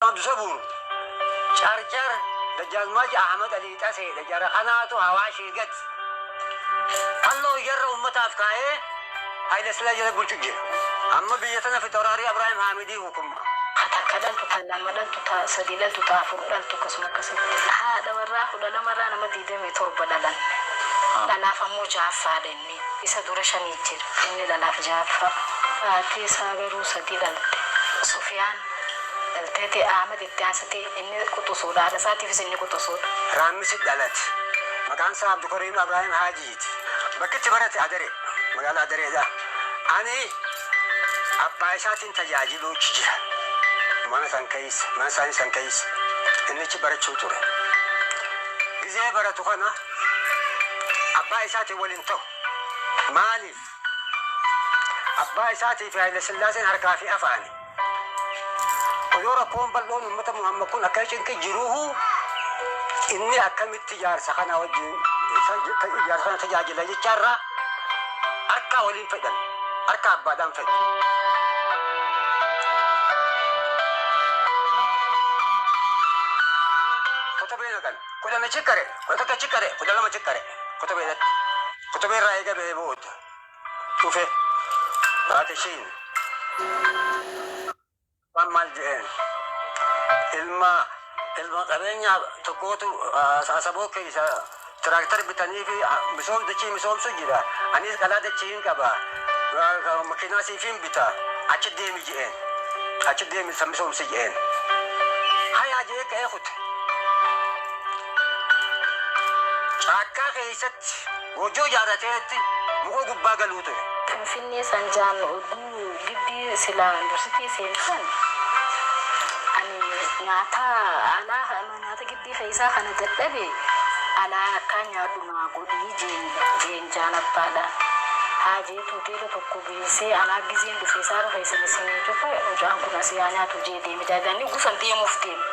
Abdusabuur Carcar Dajjaazmaach Ahmad Alii Xaseedha. Jara kanaatu Hawaashii gad kalloo jarra ummataaf kaa'ee Haile Sillaasee jala bulchu jira. Amma biyya tana Fitawraarii Abraahim Haamidii hukumma. Ka takka dhaltu, ta lama dhaltu, ta sadi dhaltu, ta afur dhaltu akkasuma akkasitti. Haadha warraa 12 irraa nama 27 dhalan. Dhalaaf ammoo jahaffaadha inni. Isa dura shanii jira. Inni dhalaaf jahaffaa. Haati isaa garuu sadi dhalte. Sufiyaan dhalteeti Ahmad itti aansiti inni quxusuudha. Haadha isaatiifis inni quxusuudha. Raammisi dhalate. Maqaan isaa Abdukariim Abraahim Haajiiti. Bakki itti barate Adaree, magaalaa Adareedha. Ani abbaa isaatiin tajaajiluuchi jira. Mana san keessa, mana isaanii san keessa inni achi barachuu ture. Gizee baratu kana abbaa isaatiin waliin ta'u. Maaliif? Abbaa isaatii fi Haayile Sillaaseen harkaa fi afaani. Odoo rakkoon bal'oon ummata Muhammad kun akka cinqi jiruuhu inni akkamitti jaarsa kana wajjin jaarsa kana tajaajila jechaarraa harkaa waliin fedhan, harka abbaadhaan fedhan. Kotobee naqan. 10 achi qare, 11 achi qare, 12 achi qare. Kotobeedhatti. Kotobee irraa eega ba'ee booda dhufe Raakishiin. Abbaan maal je'een? Ilma ilma qabeenya tokkootu Asaboo keessa tiraaktar bitanii fi misoom dachii misoomsu jira. Anis qalaa dachii hin qaba. Makiinaa siifin bita. Achi deemi je'een. Achi deemi san misoomsi je'een. Hayaa je'ee ka'ee kute. Caakkaa keessatti goojjoo ijaarrateetti muka gubbaa galuu ture. Finfinnee san jaan ogguu gibbii silaa university seentan ani nyaata alaa nyaata gibbii keessaa kana dadhabe alaa akkaan nyaadhu naa godhii jeen jeen jaan abbaadhaan haa jeetu hoteela tokko geessee anaa gizeen dhufe isaarra keessan isinii cufe mucaan kun asii haa nyaatu jee deeme jaajaan inni gusan deemuuf deeme.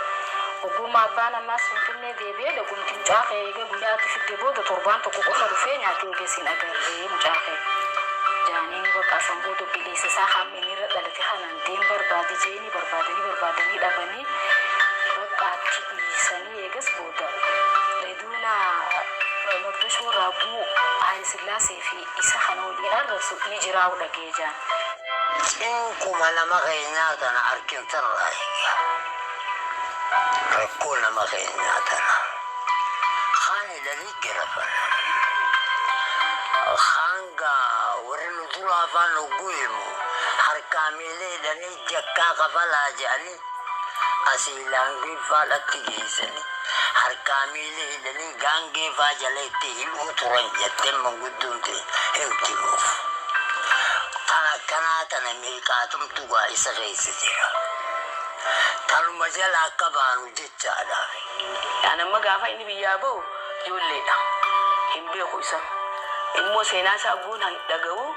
Oguma abbaan ammaas Finfinnee deebi'ee dhugumti mucaa kee eega guyyaa ati fidde booda torbaan tokko qofa dhufee nyaatee eega sin agarree mucaa kee jaaniini bakka san booda obboleessa isaa kan inni irra dhalate kanaan deem barbaadi jeeni barbaadanii barbaadanii dhabanii bakka achi dhiisanii eegas booda reediyoona Mardashoo irraa guu Haayile Sillaasee fi isa kana waliin arrabsu ni jiraa'u dhagee jaan. Cinquma nama keenyaa tana arkintarraa eega. Rakkoo nama keenyaa tana. Kaan hidhanii garafan. Kaan gaa warri nu duraa faan hogguu himu harkaa miila hidhanii jakkaa kafalaa jedhanii asii laangii faadhatti geessanii harkaa miila hidhanii gaangee faa jala itti hidhuu turan jettee manguddoon tee himti nuuf. Tan akkanaa tana meeqaatumtu gaa isa keessa jira. Tanuma jala akka baanu jechaadha. An amma gaafa inni biyyaa bahu ijoolleedha. Hin beeku isa. Immoo seenaa isaa guun dhaga'u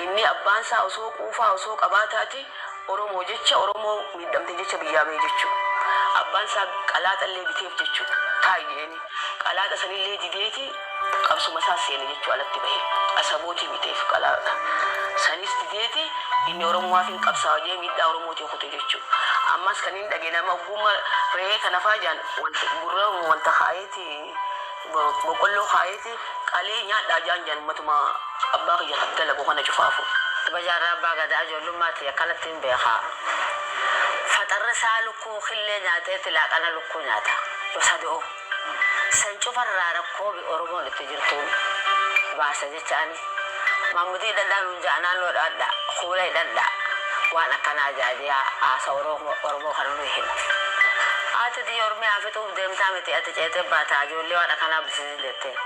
inni abbaan isaa osoo quufaa osoo qabaataati Oromoo jecha Oromoo miidhamte jecha biyyaa bahe jechuu. Abbaan isaa qalaaxa illee biteef jechuu. Taa'i jedheeni. Qalaaxa sanillee dideeti qabsuma isaa seene jechuu alatti bahe. Asabootii biteef qalaaxa. Sanis dideeti inni Oromumaafin qabsaawa jedhee miidhaa Oromootii kute jechuu. Ammas kanin dhage nama ogumma re'ee tana faa jaan wanta gurra wanta kaayeeti boqqolloo kaayeeti qalee nyaadhaa jaan jaan ummatuma abbaa kiyya kan dalagu kana cufaafu. Obbo Jaarraa Abbaa Gadaa ijoollummaa tiyya akkanattiin beeka. Faxarri isaa lukkuu killee nyaateeti laaqana lukkuu nyaata. Sado'o. San cufarraa rakkoo Oromoon itti jirtuun baasa jecha ani. Maammudii hidhadhaa nuun ja'a naannoo dhadhaa, kuula hidhadhaa waan akkanaa ja'a jee haasa Oromoo kana nuyi hima. Haati tiyya Oromiyaa fixuuf deemtaa miti ati ceetee baataa ijoollee waan akkanaa barsiisin jetteen.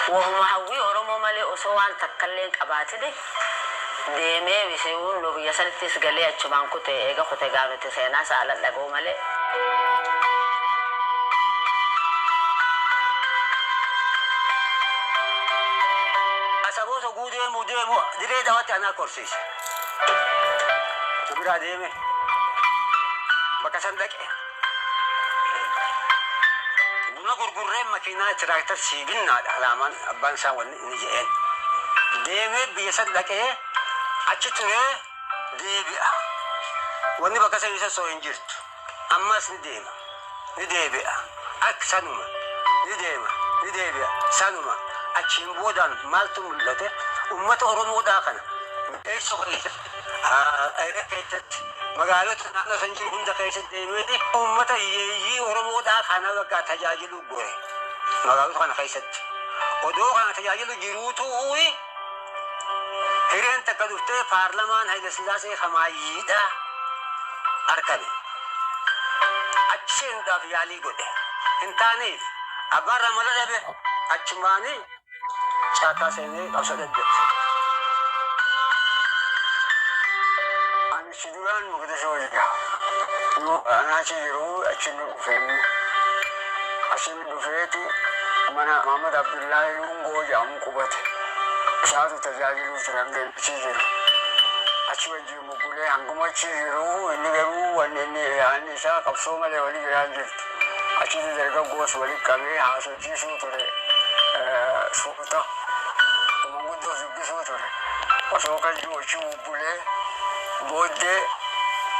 Wahuma hawwii Oromoo malee osoo waan takkallee hin qabaatini deemee bisi'uun biyya sanittis galee achumaan kute eega kute gaa nuti seenaa isaa ala dhaga'uu malee. Asaboota oguu deemu deemu diree dawaatti anaa korsiise. Nu biraa deeme bakka san dhaqe. Buna gurgurree makiinaa tiraaktar sii binnaadha alaamaan abbaan isaa wanni inni je'een. Deemee biyya san dhaqee achi turee deebi'a. Wanni bakka san isa soo hin jirtu. Ammas ni deema. Ni deebi'a. Akka sanuma. Ni deema. Ni deebi'a. Sanuma. Achiin boodaan maaltu mul'ate? Uummata Oromoodhaa kana. Eessa keessatti? Keessatti. Magaalota naannoo san jiru hunda keessatti deemeeti uummata hiyyeeyyii Oromoodhaa kana bakka tajaajilu gore. Magaalota kana keessatti. Odoo kana tajaajilu jiruutu hireen takka dhuftee paarlamaan Haile Sillaasee hamaayyiidha argame. Achi seenuudhaaf yaalii godhe. Hin taaneef abbaan ramala dhabe achumaanii caakaa seenee qabsoo dadhabse. Ani si duraan Mogadishoo jira. Anaa achi jiru achi nu dhufe inni. Achi nu dhufeeti mana Muhammad Abdullaahi Lungoo jedhamu qubate. Isaatu tajaajiluu ture hanga inni achi jiru. Achi wajjin bubbulee hanguma achi jiru inni garuu wanni inni yaadni isaa qabsoo malee walii biraan jirtu. Achitti dargaggoos walitti qabee haasofsiisuu ture suuta. Manguddoo dubbisuu ture. Osoo kan jiru achi bubbulee booddee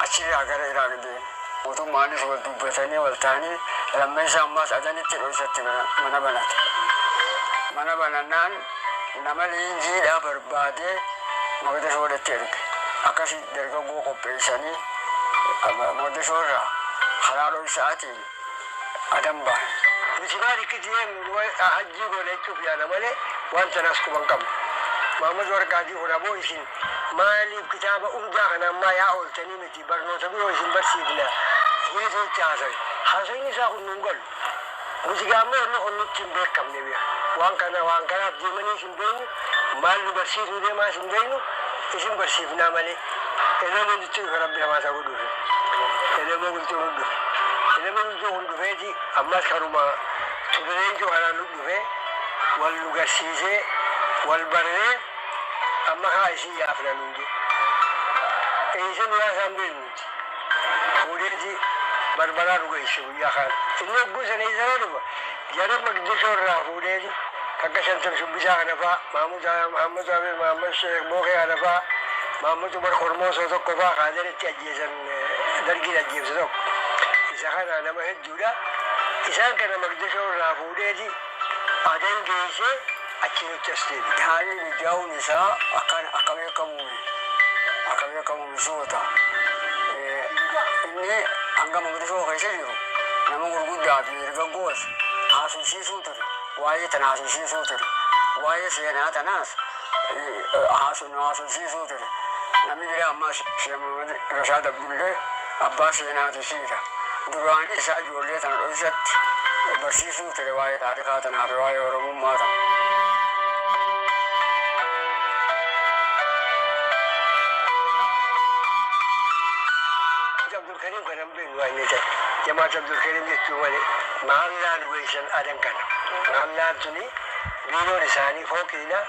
achirraa gara Iraaq deeme. Mootummaanis wal dubbatanii wal ta'anii lammeessa ammaas Adanitti dhoysatti mana banate. Mana banannaan nama leenjiidhaa barbaadee Mogadishoodhatti erge. Akkasi dargaggoo qopheessanii Mogadishoo irraa karaa dhoysaatiin Adan bahan. Nuti maal itti deemnu hajjii goona jechuuf yaala malee waan tanaas quban qabnu. Mahammad Warqaatii kun aboo isin maaliif kitaaba hundaa kana ammaa yaa ooltanii miti barnoota biroo isin barsiifna jeetu itti haasawe. Haasawni isaa kun nuun galu. Nuti gaammoo inni kun nutti hin beekamne bira. Waan kana waan kanaaf deemanii isin beeknu maal nu barsiisuu deemaa isin beeknu isin barsiifnaa malee. Elemoo nutti dhufe rabbi namaa isaa godhuufi. Elemoo bultuu nu dhufe. Elemoo bultuu kun dhufeeti ammas kanuma turreenjoo kanaan nu dhufe wal nu garsiisee wal barree amma kaa isin yaafna nuun jedhe. Isin yaasaan beeknu nuti. Fuudheeti barbaraa nu geesse guyyaa kaan. Inni hogguu sana isa dhufa. Jara Maqdishoo irraa fuudheeti takka shantam shubbisaa kana faa Mahmud Muhammad Amir Muhammad Sheekh Bookee kana faa Mahmud Umar Kormoosoo tokko faa kaadaritti ajjeesan dargiin ajjeefse tokko. Isa kana nama hedduudha. Isaan kana Maqdishoo irraa fuudheeti Adan geessee achi nutti as deebi'e. Haalli mijaa'uun isaa akka beekamuun suuta. Inni hanga Mogadishoo keessa jiru nama gurguddaa fi dargaggoos haasofsiisuu ture. Waa'ee tana haasofsiisuu ture. Waa'ee seenaa tanaas haasofsiisuu ture. Namni biraa ammas Sheekh Muhammad Rashaad Abdullee abbaa seenaati siidha. Duraan isaa ijoollee tana dhoysatti barsiisuu ture waa'ee taarikaa tanaa fi waa'ee Oromummaa tana. Abdulkarim kana hin beeknu waan inni ta'e. Jamaat Abdulkarim jechuu malee mahallaan geessan adan kana. Mahallaan tuni biiroon isaanii fooqiidha.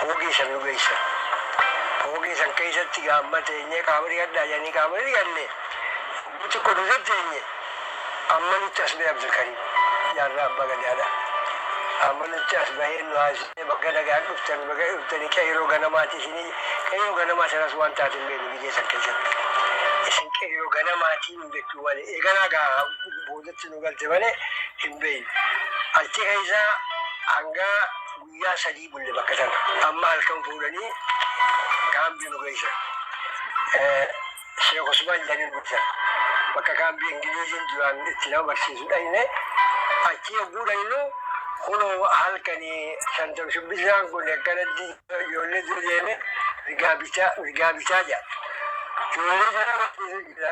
Fooqii san nu geessan. Fooqii san keessatti gaamma teenyee qaama dhiqadhaa jedhanii qaama dhiqanne xiqqoo dura teenye amma nutti as ba'e Abdulkarim jaarraa abbaa gadaadha. Amma nutti as bahee nu haasisee bakka nagaan dhuftan bakka dhuftanii qeeroo ganamaati isinii qeeroo ganamaa sanas waan taate hin beeknu biyya san keessatti. Isin qeeroo ganamaatiin jechuu malee eeganaa gaa boodatti nu galte malee hin beeknu. Achi keessaa hanga guyyaa sadii bulle bakka sana. Amma halkan fuudhanii kaambii nu geessan. Sheekh Usmaan jedhanii nu geessan. Bakka kaambii Ingiliiziin duraan itti nama barsiisu dhayne achi yogguu dhaynu kunoo halkanii shantam shubbisaan kun akkanatti ijoollee dura deeme mirgaa bitaa mirgaa bitaa jedha. Ijoollee sana barsiisuu jira.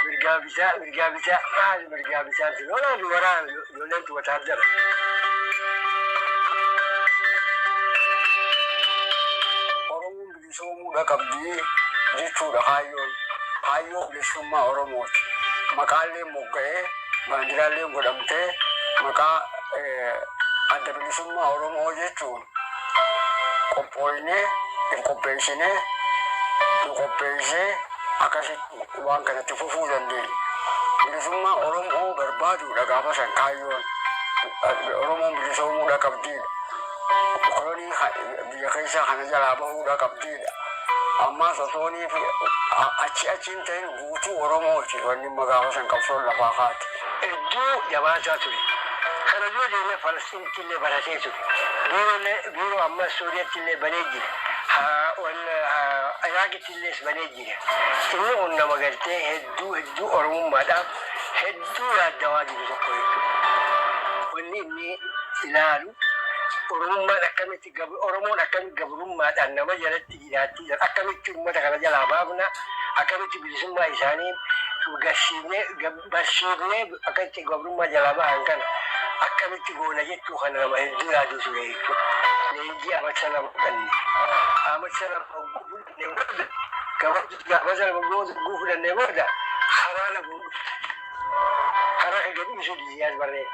Mirgaa bitaa mirgaa bitaa maali mirgaa bitaa tun olaan waraana ijoolleen tu wataaddara. Oromoon bilisoomuudha qabdi jechuudha kaayyoon. Kaayyoo bilisummaa Oromooti. Maqaallee mogga'ee baandiraallee godhamtee maqaa adda bilisummaa Oromoo jechuun qophooynee hin qopheessinee nu qopheessee akkasitti waan kanatti fufuu dandeenya. Bilisummaa Oromoo barbaaduudha gaafa san kaayyoon. Oromoon bilisoomuudha qabdiidha. Kolonii biyya keessaa kana jalaa bahuudha qabdiidha. Ammaas osoonii fi achi achi hin ta'in guutuu Oromooti wanni amma gaafa san qabsoon lafaa kaate. Hedduu jabaataa ture. Kana dura deemee Falasxiinitti illee baratee ture. Biiroo biiroo ammas Suuriyaatti illee banee jira. Iraaqitti illee banee jira. Inni kun nama gartee hedduu hedduu Oromummaadhaaf hedduu yaaddawaa jiru tokko jechuudha. Wanni inni ilaalu Oromummaan akkamitti Oromoon akkamitti gabrummaadhaan nama jalatti jiraatti, akkamitti uummata kana jalaa baafna, akkamitti bilisummaa isaanii garsiifnee barsiifnee akkamitti gabrummaa jalaa bahan kana akkamitti goona jechuu kana nama hedduu yaaduu ture jechuudha. Leenjii amata 2 fudhanne. Amata 2 fudhannee booda gaafa sana booda fudhannee booda karaa lama dhufte. Karaa kan gadhiisuu dide barree.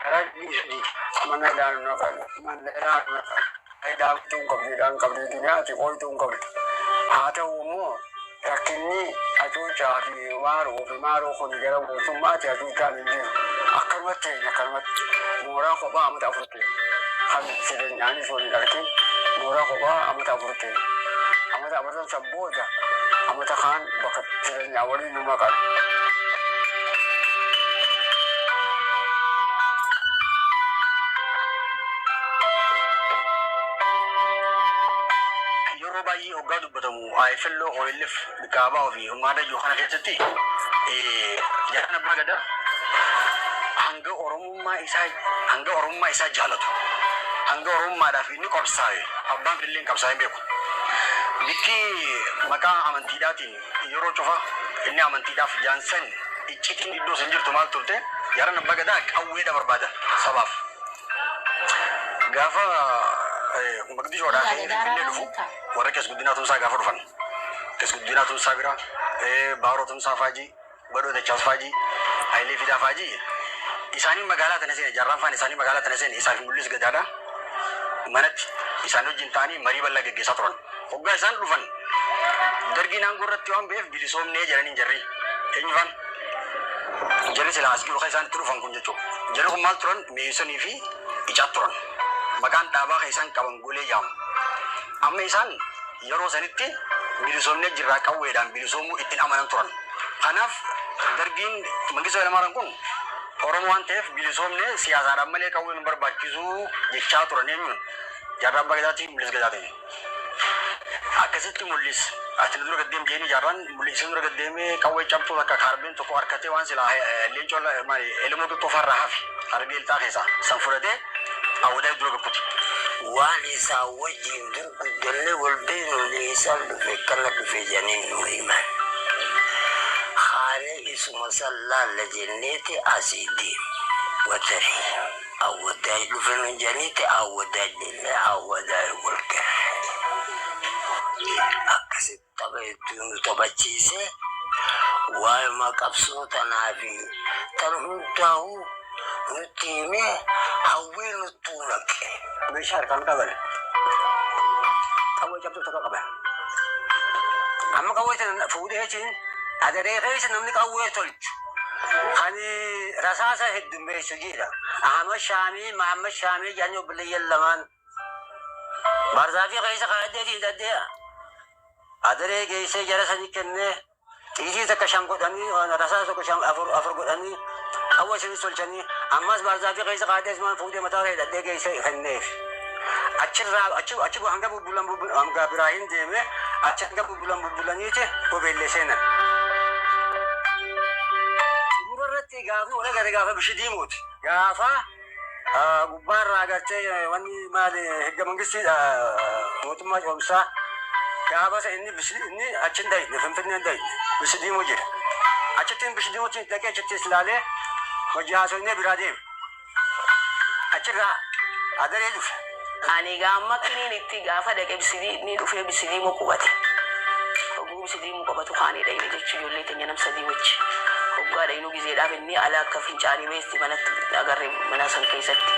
Karaa gadhiisuu dide. Mana hidhaan naqan. Mana hidhaan naqan. Hidhaan hin qabdu, hidhaan qabdu, duniyaati qoytuu hin qabdu. Haa ta'u immoo rakkinni hacuuccaa fi maaroo fi maaroo kun gara mootummaati hacuuccaan hin jiru. Akkanumatti teenya, akkanumatti mooraa kophaa amata 4 teenya. Kan sireenyaanis waliin argin mooraa kophaa amata 4 teenya. Amata afurtan san booda amata kaan bakka jireenyaa waliin nu maqan. Yeroo baay'ee hoggaa dubbatamu IFLO, OLF, Kaabaa fi Umaada jiru kana keessatti jaarraan abbaa gadaa hanga Oromummaa isaa jaalatu, hanga Oromummaadhaaf inni qabsaa'e, abbaan fedhillee hin qabsaa'e hin beeku. Bikki maqaa amantiidhaatiin yeroo cufa inni amantiidhaaf jaansan iccitiin iddoo sun jirtu maal turte? Jaarraan abbaa gadaa qawweedha barbaada sabaaf. Gaafa Maqdishoodhaa ka'ee Finfinnee dhufu, warra Qees Guddinaa Tumsaa gaafa dhufan, Qees Guddinaa Tumsaa bira Baaroo Tumsaa Faajii, Badhoo Dachaas Faajii, Hayilee Fidaa Faajii isaanii magaalaa tana seene, jaarraan faan isaanii magaalaa tana seene, isaa fi Mul'is Gadaadha manatti isaan wajjin ta'anii marii bal'aa geggeessaa turan. Hoggaa isaan dhufan dargiin aangoo irratti waan ba'eef bilisoomnee jedhaniin jarri. Eenyu faan? Jarri silaa as jiru kan isaan itti dhufan kun jechuudha. Jarri kun maal turan? Meeysonii fi Icaat turan. Maqaan dhaabaa kan isaan qaban Golee jedhama. Amma isaan yeroo sanitti bilisoomnee jirraa qawweedhaan bilisoomuu ittiin amanan turan. Kanaaf dargiin Mangistuu Hayilamaariyaam kun Oromoo waan ta'eef bilisoomnee siyaasaadhaan malee qawween nu barbaachisu jechaa turan. Eenyuun? Jaarraa Abbaa Gadaatiin, Mul'is Gadaatiin. Akkasitti Mul'is ati nu dura gaddeem jeeni, jaarraan Mul'is dura gaddeemee qawwee cabtuu takka kaarbeen tokko harkatee waan silaa leencoo maali elemoo qixxoo farraa hafe hargee lixaa keessaa san fudhatee awwadaa dura gakkuti. Waan isaan wajjin dur guddannee wal beeknuun eessaan dhufe, akkana dhufe jedhanii nu himan. Haala isuma san laalla jenneeti asii deemu. Watari Awwadaay dhufe nu jedhaniiti, Awwadaay deemnee Awwadaay wal garre. Akkasitti tapha hedduu nu taphachiisee, waa'ima qabsoo tanaa fi tan hundaa'uu nutti himee hawwii nuttuu naqe. Meeshaa harkaan qaban. Qawwee cabduu takka qaban. Amma qawwee sana fuudheetiin Adaree keessa namni qawwee tolchu kan rasaasa heddummeessu jira. Ahmad Shaamii, Mahammad Shaamii jedhanii obboleeyyan lamaan. Baarzaafii keessa kaa'addeetiin hidhadhee Adaree geessee jara sanii kennee, xiitii takka shan godhanii, rasaasa tokko shan afur afur godhanii qawwee sanis tolchanii, ammas baarzaafii keessa kaa'adhee asumaan fuudhee mataa irra hidhadhee geessee kenneef. Achirraa achi achi hanga bubbulan bubbulan hanga Ibraahiim deemee achi hanga bubbulan bubbulaniiti gobeellee seenan. Xumura irratti gaafa wal agarre gaafa Bishidiimuuti. Gaafa gubbaarraa agartee wanni maali higga mangistiidha mootummaa ce'umsaa gaafa isa inni inni achi hin dhayne, Finfinnee hin dhayne, Bishidiimuu jira. Achitti Bishidiimuutti dhaqee achittis ilaalee hojii haasofnee biraa deeme. Achirraa Adaree dhufe. Ani gaamma kiniin itti gaafa dhaqe bisidii inni dhufee Bisidiimoo qubate. Hogguu Bisidiimoo qabatu kaanii dhayne jechuun ijoollee teenya nam sadii wajji. Hoggaa dhaynu gizeedhaaf inni ala akka fincaanii beesti manatti agarre mana san keessatti.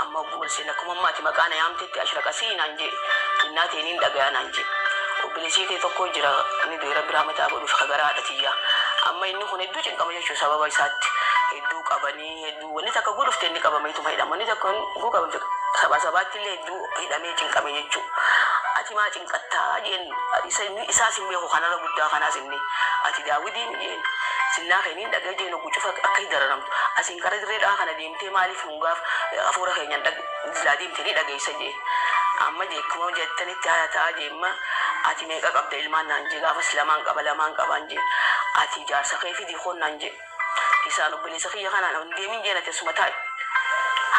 Amma hogguu wal seenne akkuma ammaati maqaa na yaamtetti ashraqasii naan jee. Innaa teeniin dhagayaa naan jee. Obboleessii kee tokko jira, inni du'e, rabbi rahmataa godhuuf, ka gara haadha tiyyaa. Amma inni kun hedduu cinqama jechuun sababa isaatti hedduu qabanii hedduu wanni takka gudufte inni qabameetuma hidhama. Wanni takka guu qabamte sabaa sabaatti illee hedduu hidhamee cinqame jechuudha. Ati maa cinqattaa jeen isa inni isaas hin beeku kanarra guddaa kanaas inni ati Daawidiin jeen sinnaa keeniin dhagee jeen oggu cufa akka hin dararamtu asiin kara dirree dhawaa kana deemtee maaliif nun gaaf hafuura keenyan silaa deemte ni dhageessa jeen amma jee akkuma jettanitti haya ta'a jeemma ati meeqa qabda ilmaan naan jee gaafas lamaan qaba lamaan qabaan jeen ati jaarsa kee fidii koon naan jee isaan obboleessa kiyya kanaan hin deemin jeen ati asuma taa'i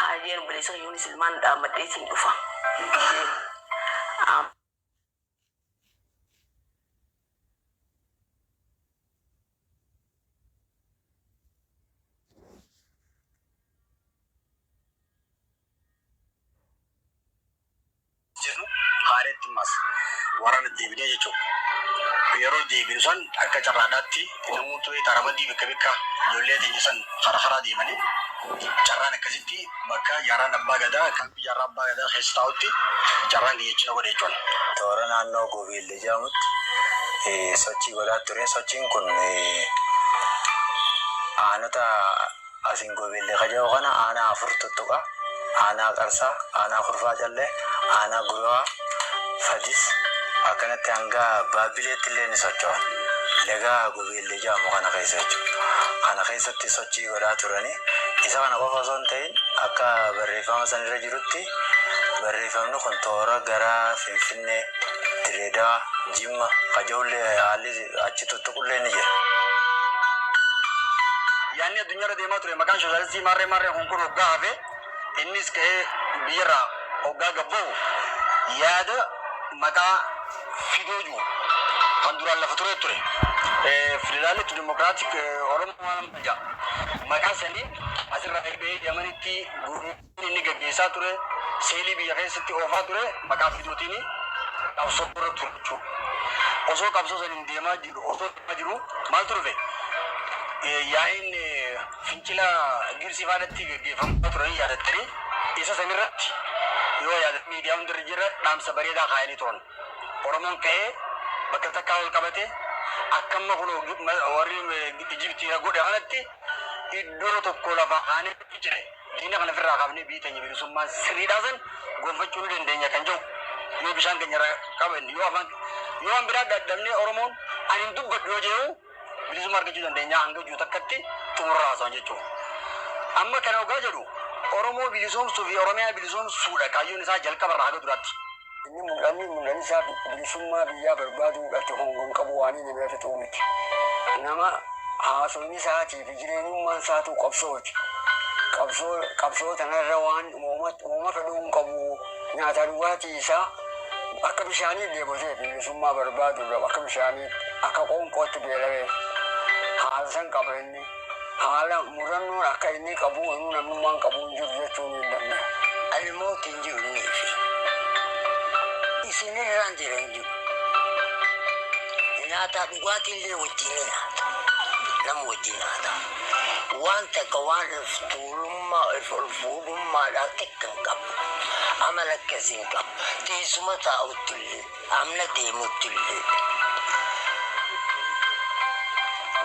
haa jeen obboleessa kiyya kunis ilmaan dhaammadheetiin dhufa jeen. Jennu haareetti ammas waraana deebinee jechuudha. Yeroo deebinu san akka carraadhaatti namoota taramadii bakka bakka ijoollee teenya san karaa karaa deemanii carraan akkasitti bakka jaarraan abbaa gadaa kaampii jaarraa abbaa gadaa keessa taa'utti carraan kiyyachina godhe jechuudha. Toora naannoo Gobeellee jedhamutti sochii godhaa ture. Sochiin kun aanota asiin Gobeellee ka jedhu kana aanaa afur tuttuqa. Aanaa Qarsaa, aanaa Kurfaa Callee, aanaa Gurawaa, Fadis akkanatti hanga Baabbileetti illee ni socho'an. Laga Gobeellee jedhamu kana keessa jechuudha. Kana keessatti sochii godhaa turanii isa kana qofa osoo hin ta'in akka barreeffama sanirra jirutti barreeffamni kun toora gara Finfinnee, Direedawaa, Jimma, Kajoollee haalli achi tuttuqullee ni jira. Yaanni addunyaarra deemaa ture maqaan sooshaalistii maarree maarree kun kun hoggaa hafe innis ka'ee biyyarraa hoggaa gabbaa'u yaada maqaa fidoo jiru kan duraan lafa ture ture. Federaalist Dimokiraatik Oromoo waan jedha. Maqaa sanii asirraa bahee Yamanitti gurmuun inni gaggeessaa ture seelii biyya keessatti oofaa ture maqaa fidootiin qabsoo irra ture jechuudha. Osoo qabsoo saniin deemaa jiru osoo deemaa jiru maaltu dhufe? Yaa'iin fincila Gibsii faanatti gaggeeffamaa turanii yaadattanii isa sanirratti yoo yaadatan miidiyaa hundarra jira dhaamsa bareedaa kaayanii turan. Oromoon ka'ee bakka takkaa ol qabate akkamma kun warri Ijiptii godhe kanatti iddoo tokko lafa kaanee fincile diina kana ofirraa kaafnee biyya teenya bilisummaa sirriidhaa san gonfachuu ni dandeenya kan jedhu yoo bishaan keenya irraa qabanne yoo afaan yoo waan biraa dadhabnee Oromoon ani hin dubbadhu yoo jedhu bilisummaa argachuu dandeenya hanga jiru takkatti xumurra haasawan jechuudha. Amma kana hoggaa jedhu Oromoo bilisoomsuu fi Oromiyaa bilisoomsuudha kaayyoon isaa jalqaba irraa haga duraatti. Inni mul'anni isaa bilisummaa biyyaa barbaaduudhaatti hongoon qabu waan inni nama fixuu miti. Nama haasofni isaatii fi jireenyummaan isaatu qabsooti. Qabsoo tanarra waan uumama fedhuu hin qabu. Nyaata dhugaatii isaa akka bishaanii dheebotee bilisummaa barbaaduudhaaf akka bishaanii akka qoonqootti beelawee haala san qaba inni. Haala murannoon akka inni qabu inni namummaan qabu hin jiru jechuun hin danda'amu. Ani mootiin jiru inni fi isinirraan jira hin jiru. Nyaata dhugaatiin illee wajjin ni nyaata. Nama wajjin nyaata. Waan takka waan if tuulummaa if ol fuudhummaadhaan takka hin qabu. Amala akkasii hin qabu. Teessuma taa'utti illee amna deemutti illee.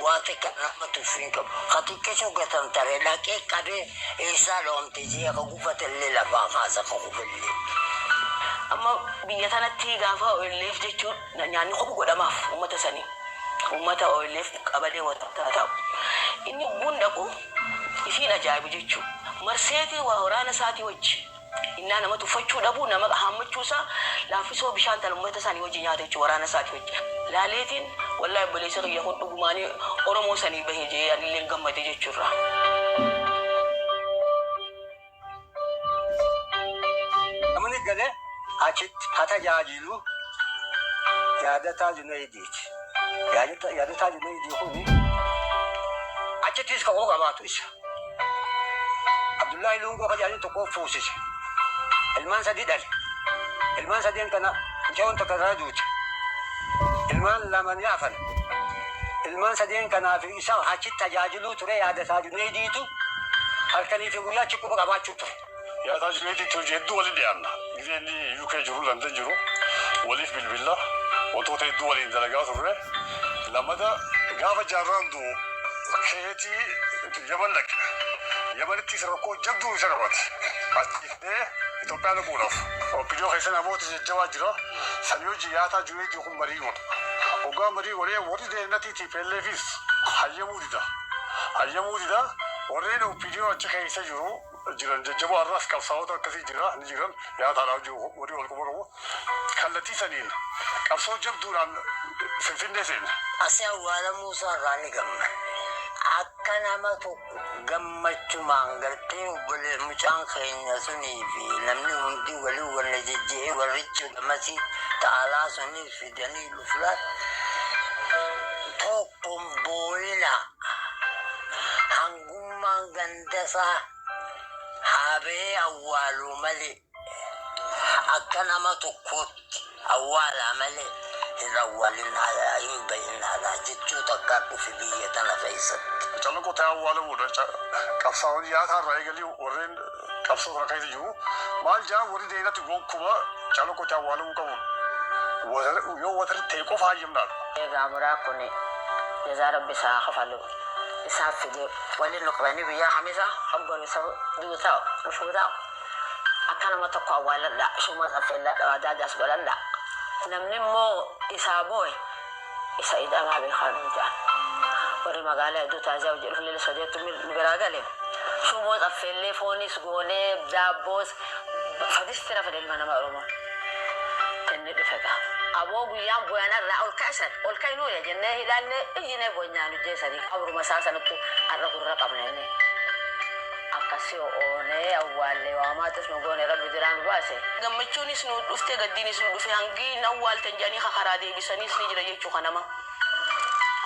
Waan takka nama tuffii hin qabu. Ka xiqqisuu gatantaree dhaqee qabee eessaa dhoomte jee ka gufate illee lafaa kaasa ka kufe illee. Amma biyya tanatti gaafa OLF jechuun nyaanni kophu godhamaaf uummata sanii. Uummata OLF qabalee wata ta'u. Inni hubbuun dhaqu ifiin ajaa'ibu jechuudha. Marseetii waa waraana isaatii wajji. Innaa nama tuffachuu dhabuu nama haammachuu isaa laaffisoo bishaan tan uummata isaanii wajji nyaata jechuudha waraana isaatii wajji. Laaleetiin wallaahi obboleessa kiyya kun dhugumaanii Oromoo sanii bahee jee anillee gammade jechuudha. Namni galee achitti haa tajaajilu yaadataa Junayidiiti. Yaadataa Junayidii kuni achittis kakuu qabaatu isa. Abdullahi Lungoo kajaajin tokko fuusise. Ilmaan sadii dhale. Ilmaan sadeen kana mucaan tokko irraa duute. Ilmaan lama ni hafan. Ilmaan sadeen kanaaf isa achitti tajaajiluu ture yaadataa Junayidiitu halkanii fi guyyaa achi quba qabaachuu ture. Yaadaa Junayidiitti hojii hedduu waliin dhiyaanna. Gizee inni UK jiru London jiru waliif bilbilla wantoota hedduu waliin dalagaa turre. Lamada gaafa jaarraan du'u keetii Yaman dhaqe. Yamanittis rakkoo jabduu isa qabate. Achi fidee Itoophiyaa dhaquudhaaf OPDO keessa namoota jajjabaa jira. Sanii hojii yaataa jiru kun marii godha. Hoggaa marii godhee warri deemnatii TPLFis hayyamuu dida. Hayyamuu dida. Warreen OPDO achi keessa jiru jiran jajjaboo har'as qabsaa'ota akkasii jira ni jiran yaataadhaaf jiru warri wal quba qabu. Kallattii saniin qabsoo jabduudhaan Finfinnee seene. Asi awwaalamuu isaa irraa ni gammanne. Akka nama tokko gammachumaan gartee obbolee mucaan keenya sunii fi namni hundi walii walla jejje'ee warrichi gamasii ta'alaa sunii fidanii dhuflaan tokkon booyina hangummaan gandasaa haa ba'ee awwaaluu malee akka nama tokkootti awwaalaa malee hin awwaalin alaa hin bahin alaa jechuu takkaa dhufe biyya tana keessatti. Calanqoo ta'ee awwaalamuudha. Qabsaa'onni yaataa irraa eegalii warreen qabsoo kana keessa jiru maal jaa warri deemnatti gonkumaa calanqoo ta'ee awwaalamuu qabu. Yoo watari ta'e qofa hayyamnaadha. Egaa muraa kun jazaa rabbi isaa kafalu isaaf fide waliin nu qabanii guyyaa kamisa hoggan isa duutaa dhufuutaa akka nama tokko awwaaladha shuma saffeelladha wadaajaas godhadha namni immoo isaa boo'e isa idhamaa beekaa nu jedhan warri magaalaa hedduu taasisaa hojii dhufne sodeettu nu biraa gale shumoo saffeellee foonis goonee daabboos fadisti rafa ilma nama Oromoo inni dhufe gaa. Aboo guyyaan bu'anarraa ol kaasan ol ka'inuudha jennee hidhaannee iyyinee boonyaan hojjeessanii qabruma isaa sanattu har'a gurra qabna inni. Akkasii oonee awwaallee waamaatis nu goone rabbi jiraan nu baase. Gammachuunis nu dhufte gaddiinis nu dhufe hangi awwaaltan jedhanii karaa deebisaniis ni jira jechuu kanama.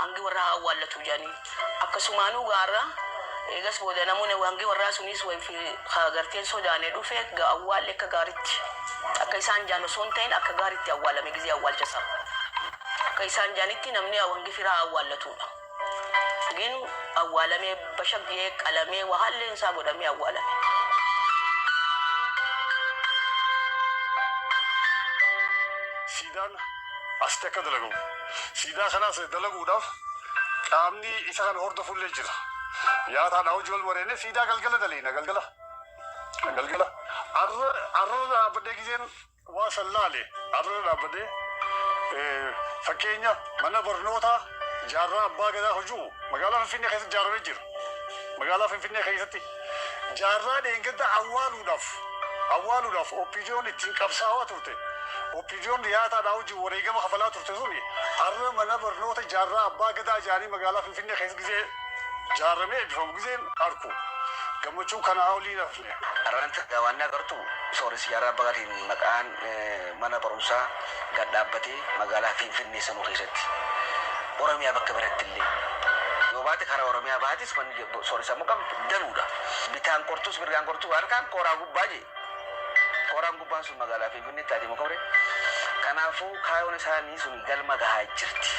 Hangi warra awwaallatu jedhanii akkasumaanuu gaarra eegas booda namoonni hangi warraa sunis garteen sodaanee dhufe awwaalle akka gaaritti akka isaan jaan osoo hin ta'in akka gaaritti awwaalame gizee awwaalcha isaa. Akka isaan jaanitti namni hangi firaa awwaallatudha. Gin awwaalamee bashaggee qalamee wahaalleen isaa godhamee awwaalame. Siidaan asitti akka dalagamu. Siidaa kanas dalaguudhaaf qaamni isa kana hordofullee jira. Yaataadhaa hojii wal mareenne siidaa galgala daleena galgala. Galgala. Arra dhaabbadhee gizeen waa san laale arra dhaabbadhee fakkeenya mana barnootaa jaarraa abbaa gadaa hojuu magaalaa Finfinnee keessatti ijaaramee jira. Magaalaa Finfinnee keessatti jaarraa dheengadda awwaaluudhaaf OPDO'n ittiin qabsaa'aa turte. OPDO'n dhiyaataadhaa hojii wareegama kafalaa turte suni har'a mana barnoota jaarraa abbaa gadaa ijaanii magaalaa Finfinnee keessa gizee ijaaramee eebbifamu gizeen arku. Gammachuu kanaa olii nafne. Arranta waan agartu sooressi jaarraa abbaa gadaatiin maqaan mana barumsaa gad dhaabbatee magaalaa Finfinnee sanuu keessatti. Oromiyaa bakka biratti illee. Yoo baate karaa Oromiyaa baatis manni sooressa immoo qabdu danuudha. Bitaan qortus mirgaan qortu harkaan kooraa gubbaa jee. Kooraan gubbaan sun magaalaa Finfinneetti adeemu qabre. Kanaafuu kaayoon isaanii sun galma gahaa jirti.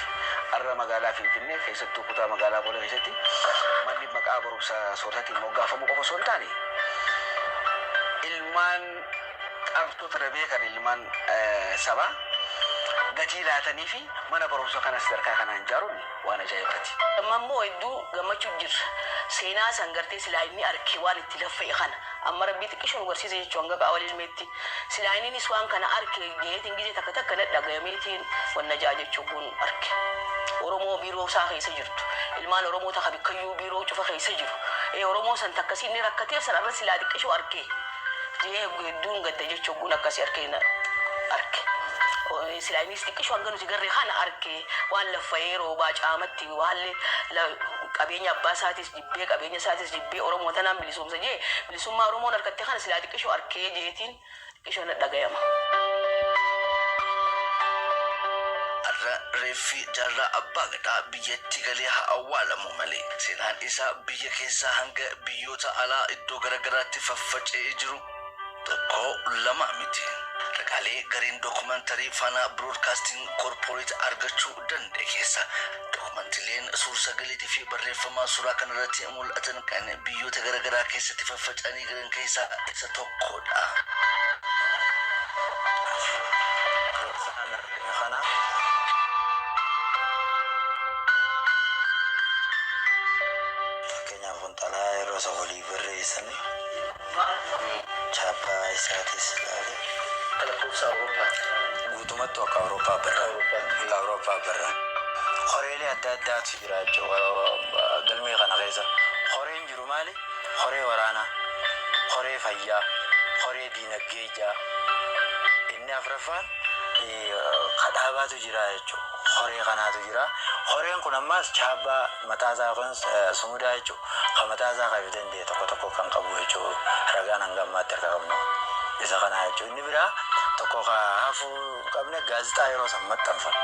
Har'a magaalaa Finfinnee keessattuu kutaa magaalaa Boolee keessatti manni maqaa barumsa sooressaatiin moggaafamu qofa osoo hin taane ilmaan qabtoota beekan ilmaan sabaa gatii laatanii fi mana barumsa kana sadarkaa kanaan ijaaruun waan ajaa'ibaati. Amma immoo hedduu gammachuu jirra. Seenaa san gartee silaa inni arke waan itti laffa'e kana amma rabbii xiqqisho nu barsiise jechuun hanga qaawwa ilmeetti. Silaa innis waan kana arke jeetiin gizee takka takka na dhagayameetiin wanna ja'a jechuun kun arke. Oromoo biiroo isaa keessa jirtu. Ilmaan Oromoo takka bikkayyuu biiroo cufa keessa jiru. Oromoo san takkasii inni rakkateef san irra silaa xiqqisho arke. Jee hedduun gadda jechuun kun akkasii arke arke. Silaa innis xiqqisho hanga nuti garree kana arke waan laffa'ee roobaa caamatti waallee qabeenya abbaa isaatis jibbee qabeenya isaatis jibbee Oromoo tanaan bilisoomsa jee bilisummaa Oromoon harkatte kana silaa xiqqisho arkee jeetiin xiqqisho na dhagayama. Har'a reeffi jaarraa abbaa gadaa biyyatti galee haa awwaalamu malee seenaan isaa biyya keessaa hanga biyyoota alaa iddoo garaagaraatti faffaca'ee jiru tokko lama miti. Ragaalee gareen dookumantarii Faanaa Biroodkaastiin Koorporeet argachuu danda'e keessa dookumantileen suur-sagaleetii fi barreeffamaa suuraa kanarratti mul'atan kan biyyoota garaagaraa keessatti faffaca'anii jiran keessaa isa tokkodha. Fakkeenyaaf kun xalayaa yeroo isa walii barreessanii Chaappaa isaatis ilaale. Lakkoofsa Awurooppaatti. Guutumatti akka Awurooppaa barra. Akka Awurooppaa barra. Horeelee adda addaatu jira jechuudha galmee kana keessa. Horeen jiru maali? Horee waraanaa, horee fayyaa, horee diinagdee ijaa. Inni afuraffaan kadhaabaatu jira jechuudha. Horee kanaatu jira. Horeen kun ammaas chaabbaa mataa isaa yookaan sumudaa jechuudha. Kan mataa isaa kan danda'e tokko tokko kan qabu jechuudha. Ragaan hanga ammaatti harka qabnu isa kana jechuudha. Inni biraa tokko kan hafuu hin qabne gaazexaa yeroo san maxxanfame.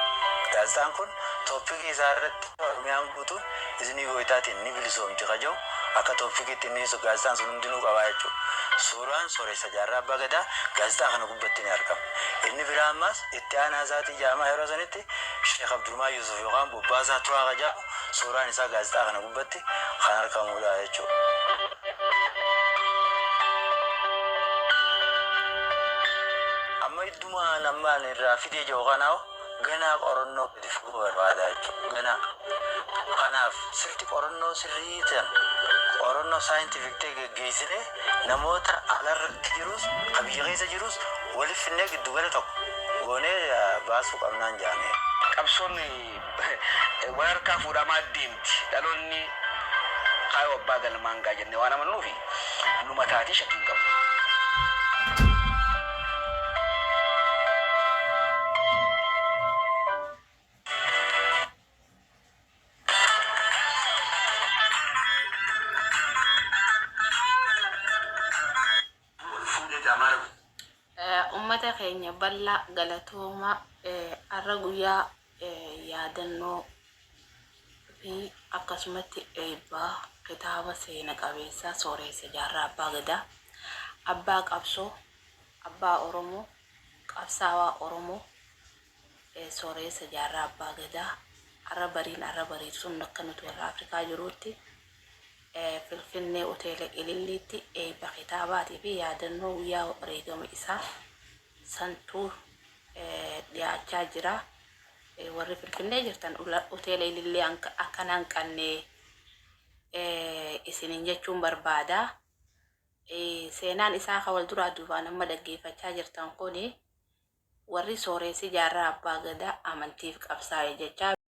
Gaazexaan kun tooppikii isaa irratti Oromiyaan guutuun iznii gooytaatiin ni bilisoomti ka jedhu akka tooppikiitti inni gaazexaan sun hundinuu qabaa jechuudha. Suuraan Sooressa Jaarraa Abbaa Gadaa gaazexaa kana gubbatti ni argama. Inni biraa ammaas itti aanaa isaatii jedhama yeroo sanitti Sheekh Abdurrahmaan Yuusuf yookaan Bobbaasaa Turaa ka jedhamu suuraan isaa gaazexaa kana gubbatti kan argamudha jechuudha. Amma iddumaan amma ani irraa fidee jiru kanaa ganaa qorannoo gadi fagoo barbaada jechuudha. Ganaa. Kanaaf sirti qorannoo sirrii ta'an qorannoo scientific ta'e geggeessinee namoota alarratti jirus ka biyya keessa jirus waliif finnee giddugala tokko goonee baasuu qabnaan jaane. Qabsoon wal harkaa fuudhamaa deemti. Dhaloonni kaayyoo abbaa galmaan ga'a jennee waan amannuufi numa taatii shakkii hin qabnu. Ummata keenya bal'aa galatooma har'a guyyaa yaadannoo fi akkasumatti eebba kitaaba seena qabeessa Sooreessa Jaarraa Abbaa Gadaa Abbaa Qabsoo Abbaa Oromoo Qabsaawaa Oromoo Sooreessa Jaarraa Abbaa Gadaa har'a bariin har'a bariirsuun akka nuti warra Afrikaa jiruutti Finfinnee Hoteela Ililliitti eebba kitaabaatii fi yaadannoo guyyaa wareegama isaa santuu dhiyaachaa jira. Warri Finfinnee jirtan Hoteela Ilillii akka hin hanqanne isiniin jechuun barbaada. Seenaan isaa kan wal duraa duubaan amma dhaggeeffachaa jirtan kuni warri sooressi Jaarraa Abbaa Gadaa amantiif qabsaa'e jechaa.